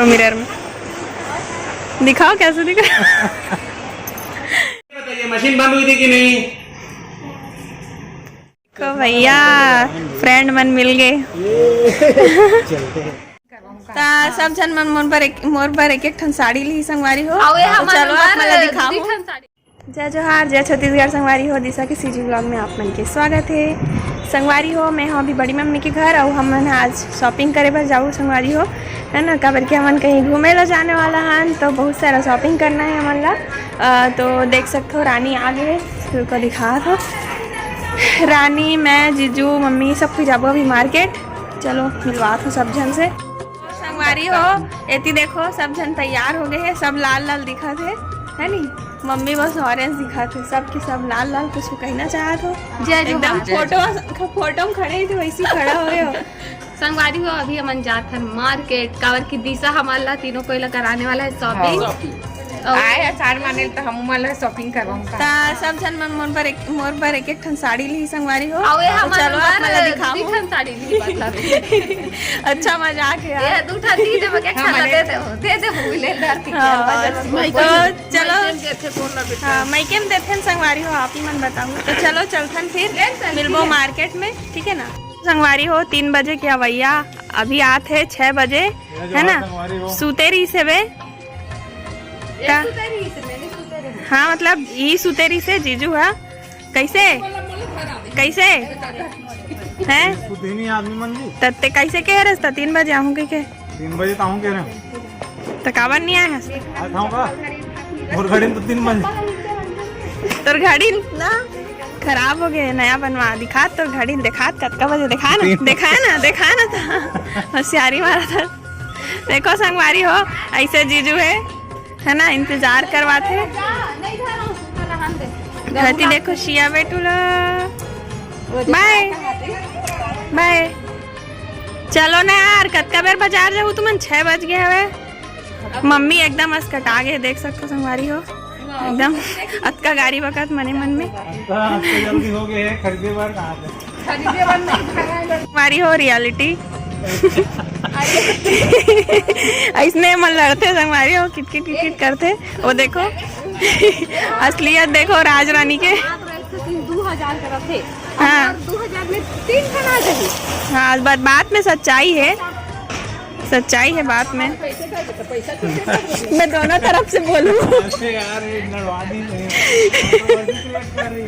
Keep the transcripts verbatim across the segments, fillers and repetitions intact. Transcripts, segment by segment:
Mirror में दिखाओ, कैसे दिखा। बताइए, मशीन बंद हुई थी कि नहीं? को भैया, फ्रेंड मन मिल गए। त सब झन मन मोर बर एक, मोर बर एक एक ठन साड़ी ली संगवारी हो। अउ ये तो हमर चलो, आप बर मन ला दिखाहूँ। दू ठन साड़ी। जय जोहार, जय छत्तीसगढ़ संगवारी हो। दिशा के सीजी व्लॉग में आप मन के स्वागत है। संगवारी हो, मैं हूँ अभी बड़ी मम्मी के घर, अउ हमन आज शॉपिंग करे बर जाऊ संगवारी हो, है ना, काबर कि हमन कहीं घूमे ला जाने वाला हन, तो बहुत सारा शॉपिंग करना है हमन ला। अ, तो देख सकते हो, रानी आ गए, तुमको दिखा दो। रानी, मैं, जीजू, मम्मी, सब कोई जाबो अभी मार्केट। चलो, मिलवा दो सब झन से। संगवारी हो, एती देखो, सब झन तैयार हो गए हैं, सब लाल लाल दिखत है, है नी? मम्मी बस ऑरेंज दिखत है, सब के सब लाल लाल। कुछ कहना चाहत हो? जय एकदम जोहार। फोटो, फोटो में खड़े ही थे, वैसे ही खड़ा हो गए हो। संगवारी हो, अभी हमन जात हन मार्केट, काबर कि दिशा हमन ला तीनों कोई ला कराने वाला है शॉपिंग। हाँ। अउ आए अचार माने ल, त हमू मन ला शॉपिंग करवाऊँ का? त सब झन मन मोर बर एक, मोर बर एक एक ठन साड़ी ली संगवारी हो। अउ ये तो हमन चलो, आप मन ला बर दिखाऊँ। दू ठन साड़ी ली, मतलब। अच्छा मजाक है यार। ये दू ठन दी देबो, के हाँ, अच्छा माने दे देबो, दे देबो, ले ला, ठीक है, हाँ, मजा मत तो करो। चलो। मायके में देथे, कौन ला बेटा? हाँ, मायके में देथे संगवारी हो, आप ही मन बताऊँ। तो चलो चलथन फिर, ले चल, मिलबो ठीक है। मार्केट में, ठीक है ना? संगवारी हो, तीन बजे के अवैया अभी आत है, छह बजे, है ना? संगवारी हो। सूते रहिस हे बे। का? हाँ, मतलब, ई सूते रहिस हे, जीजू हा। कैसे? कैसे? हैं? सुधीनी आदमी मन जी। त ते कैसे कह रहे त तीन बजे आहूँ कह के? तीन बजे त आहूँ कह रहे। त काबर नहीं आए हस? आए था का? मोर घड़ी में तो तीन बजे। तोर घड़ी ना खराब हो गए, नया बनवा। दिखा तोर घड़ी, दिखा कतका बजे, दिखा ना, तीन। दिखा ना, दिखा ना था। होशियारी मारा था। देखो संगवारी हो, ऐसे जीजू है, है ना, इंतजार करवाथे। धरती देखो, शिया बेटू ला। बाय। बाय। चलो ना यार, कतका बेर बाजार जाहू तुमन, छह बज गए हवे। मम्मी एकदम असकटा गए, देख सकते हो संगवारी हो, एकदम अतका गारी बकत मने मन में। अतका, अतका जल्दी हो गए है, खरीदे बार कहाँ पे? खरीदे बार नहीं, खाना है बस। संगवारी हो, रियलिटी। ऐसने मन लड़ते संगवारी हो, किटकिट किटकिट करते। वो देखो, असलियत देखो राज रानी के। दू हजार का रखे। हाँ। और दू हजार में तीन ठन आ जाही। हाँ, बात, बात में सच्चाई है, सच्चाई है बात में। मैं दोनों तरफ से बोलूँ। अरे यार, ये नड़वा दी नहीं। Controversy create कर रही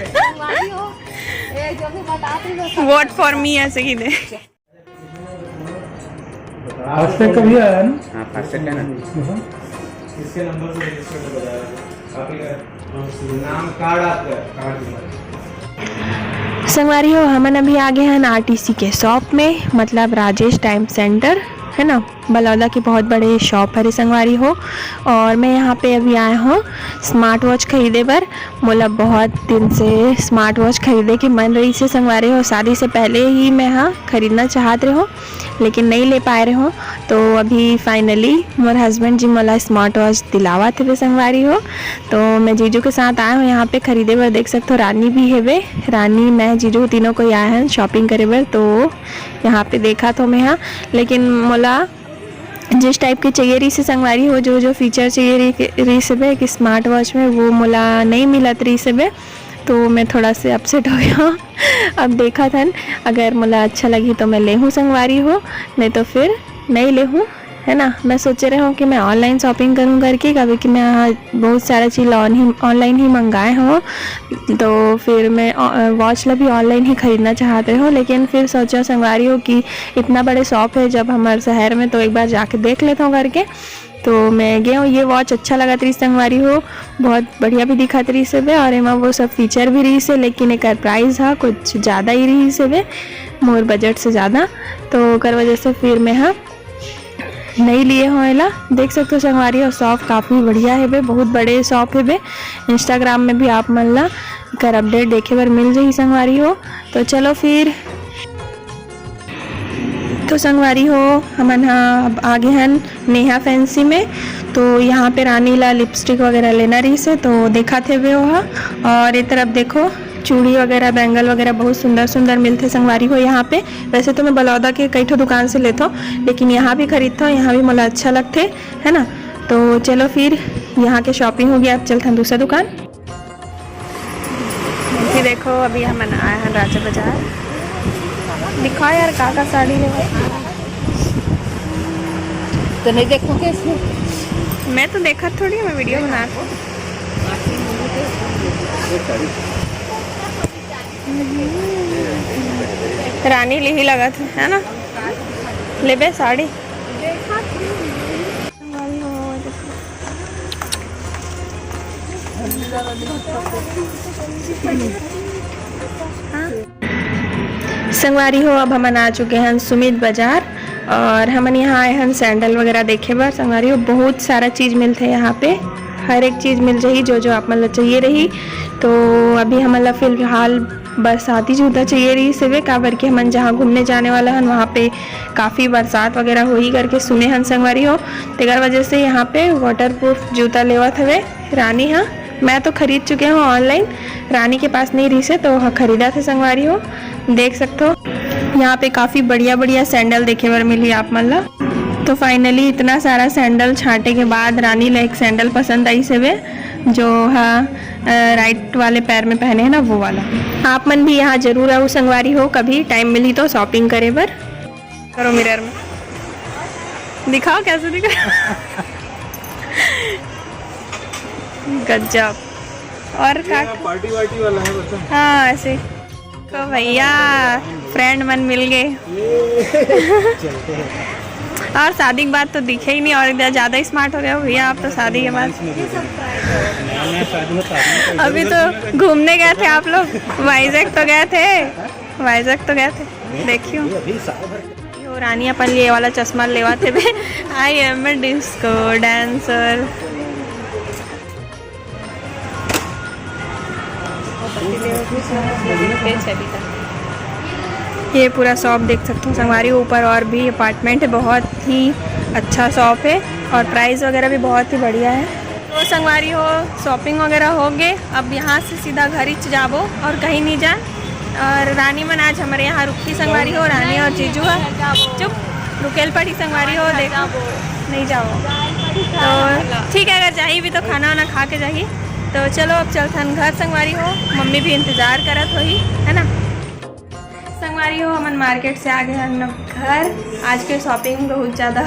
है। वोट फॉर मी ऐसे की दे। फास्टैग का भी आया है ना? हाँ, फास्टैग का ना। इसके नंबर से रजिस्टर्ड हो जाएगा। आपके नाम कार्ड आपका, कार्ड दिखा। संगवारी हो, हमन अभी आ गए हैं आरटीसी के शॉप में, मतलब राजेश टाइम सेंटर, है ना, बलौदा के बहुत बड़े शॉप हरे संगवारी हो। और मैं यहाँ पे अभी आया हूँ स्मार्ट वॉच खरीदे बर। मोला बहुत दिन से स्मार्ट वॉच खरीदे के मन रहिस हे संगवारी हो, शादी से पहले ही मैं हा खरीदना चाहत रहे हूँ, लेकिन नहीं ले पाए रहे हूँ। तो अभी फाइनली मोर हस्बैंड जी मोला स्मार्ट वॉच दिलावत हेबे संगवारी हो। तो मैं जीजू के साथ आए हूँ यहाँ पे खरीदे बर। देख सकते हो रानी भी हेबे, रानी, मैं, जीजू तीनों कोई आए हैं शॉपिंग करे बर। तो यहाँ पे देखा तो मैं हाँ, लेकिन मोला जिस टाइप के चाहिए रहिस हे संगवारी हो, जो जो फीचर चाहिए रहि-, रहिस हेबे एक स्मार्ट वॉच में, वो मोला नहीं मिलत रहिस हेबे, तो मैं थोड़ा से अपसेट हो गया हूँ। अब देखत हन, अगर मोला अच्छा लगही तो मैं लेहूँ संगवारी हो, नहीं तो फिर नहीं लेहूँ, है ना। मैं सोचे रहे हूँ कि मैं ऑनलाइन शॉपिंग करूँ करके, काबर कि मैं बहुत सारा चीज़ ऑन ही, ऑनलाइन ही मंगाए हूँ, तो फिर मैं, अ, वॉच ला भी ऑनलाइन ही खरीदना चाहत रहे हूँ, लेकिन फिर सोचा संगवारी हो कि इतना बड़े शॉप है जब हमारे शहर में, तो एक बार जाके देख लेता हूँ करके। तो मैं गए हूँ, ये वॉच अच्छा लगत रहिस संगवारी हो, बहुत बढ़िया भी दिखत रहिस हेबे, और एमा वो सब फीचर भी रहिस हे, लेकिन एकर प्राइस हा कुछ ज़्यादा ही रहिस हेबे, मोर बजट से ज़्यादा, तो ओकर वजह से फिर मैं हा नहीं लिए हो एला। देख सकते हो संगवारी हो, शॉप काफ़ी बढ़िया हेबे, बहुत बड़े शॉप हेबे। इंस्टाग्राम में भी आप मन ला एकर अपडेट देखे बर मिल जाही संगवारी हो। तो चलो फिर, तो संगवारी हो, हमन हा अब आगे हन नेहा फैंसी में। तो यहाँ पे रानी ला लिपस्टिक वगैरह लेना रहिस हे, तो देखत हेबे ओहा। और ये तरफ देखो, चूड़ी वगैरह, बैंगल वगैरह बहुत सुंदर सुंदर मिलथे संगवारी हो यहाँ पे। वैसे तो मैं बलौदा के कई ठो दुकान से लेथो, लेकिन यहाँ भी खरीदथो, यहाँ भी मोला अच्छा लगथे, है ना। तो चलो फिर, यहाँ के shopping हो गया, अब चलथन दूसरा दुकान। जी देखो, अभी हमन आए हैं राजा बाजार। दिखाओ यार, का का साड़ी लेवा। तो नहीं देखोगे इसमें? मैं तो देखत थोड़ी हूँ, मैं video बनात हूँ। रानी लिही लगत है, है ना? लेबे साड़ी। संगवारी हो, अब हमन आ चुके हैं सुमित बाजार और हमन यहाँ आए हैं sandal वगैरह देखे बर। संगवारी हो, बहुत सारा चीज़ मिलथे यहाँ पे, हर एक चीज़ मिल जाही जो जो आप मन ला चाहिए रही। तो अभी हमन ला फिलहाल बरसाती जूता चाहिए रहिस हवे, काबर कि हमन जहाँ घूमने जाने वाला हन, वहाँ पे काफ़ी बरसात वगैरह होही करके सुने हन संगवारी हो। तेकर वजह से यहाँ पे waterproof जूता लेवत हवे रानी हा। मैं तो खरीद चुके हूँ online, रानी के पास नहीं रहिस हे तो वह खरीदत हे संगवारी हो। देख सकथो यहाँ पे काफ़ी बढ़िया बढ़िया sandal देखे बर मिली आप मन ला। तो finally इतना सारा sandal छांटे के बाद रानी ला एक sandal पसंद आइस हवे, जो हा, अ, right वाले पैर में पहने है ना, वो वाला। आप मन भी यहाँ जरूर आओ संगवारी हो, कभी time मिली तो shopping करे बर। करो mirror में, दिखाओ कैसे दिख रहा। गजब। और का? पार्टी वार्टी वाला है बच्चा। हाँ, ऐसे। तो भैया, friend मन मिल गए। चलते हैं। और शादी के बाद तो दिखे ही नहीं, और इधर ज़्यादा smart हो गए हो भैया आप तो शादी के बाद। नया नया शादी होता है। अभी तो घूमने गए थे आप लोग, वाइजैक तो गए थे, वाइजैक तो गए थे, देखियो। अभी साल भर। यो रानी अपन लिए वाला चश्मा लेवा थे बे। I am a disco dancer। ये पूरा shop देख सकते हो संगवारी, ऊपर और भी apartment है, बहुत ही अच्छा shop है और price वगैरह भी बहुत ही बढ़िया है। तो संगवारी हो, shopping वगैरह हो गए, अब यहाँ से सीधा घर ही जाबो और कहीं नहीं जाए। और रानी मन आज हमारे यहाँ रुकी संगवारी हो, रानी और जीजू है। चुप, रुकेल पड़ी संगवारी हो, देखो नहीं जाओ। तो ठीक है, अगर जाही भी तो खाना वाना खा के जाही। तो चलो अब चलथन घर संगवारी हो, मम्मी भी इंतजार करत होही, है ना। संगवारी हो, हमन market से आ गए हैं अपना घर। आज के shopping बहुत ज़्यादा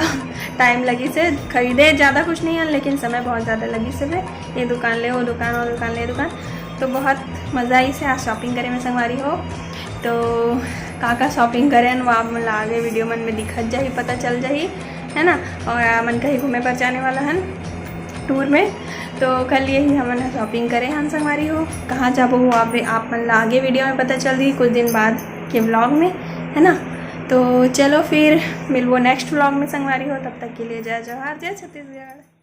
time लगिस हे, खरीदे ज़्यादा कुछ नहीं है, लेकिन समय बहुत ज़्यादा लगिस हे। ये दुकान ले, वो दुकान, वो दुकान ले, ये दुकान, तो बहुत मज़ा आइस हे आज shopping करे में संगवारी हो। तो का का shopping करे हन, वो आप मन ला आगे video मन में दिखत जाही, पता चल जाही, है ना। और हमन कहीं घूमे पर जाने वाला हन tour में, तो कल यही हमन ह shopping करे हन संगवारी हो। कहाँ जाबो वो आप, आप मन ला आगे video में पता चल रही कुछ दिन बाद के vlog में, है ना। तो चलो फिर मिलबो next vlog में संगवारी हो, तब तक के लिए जय जोहार, जय छत्तीसगढ़।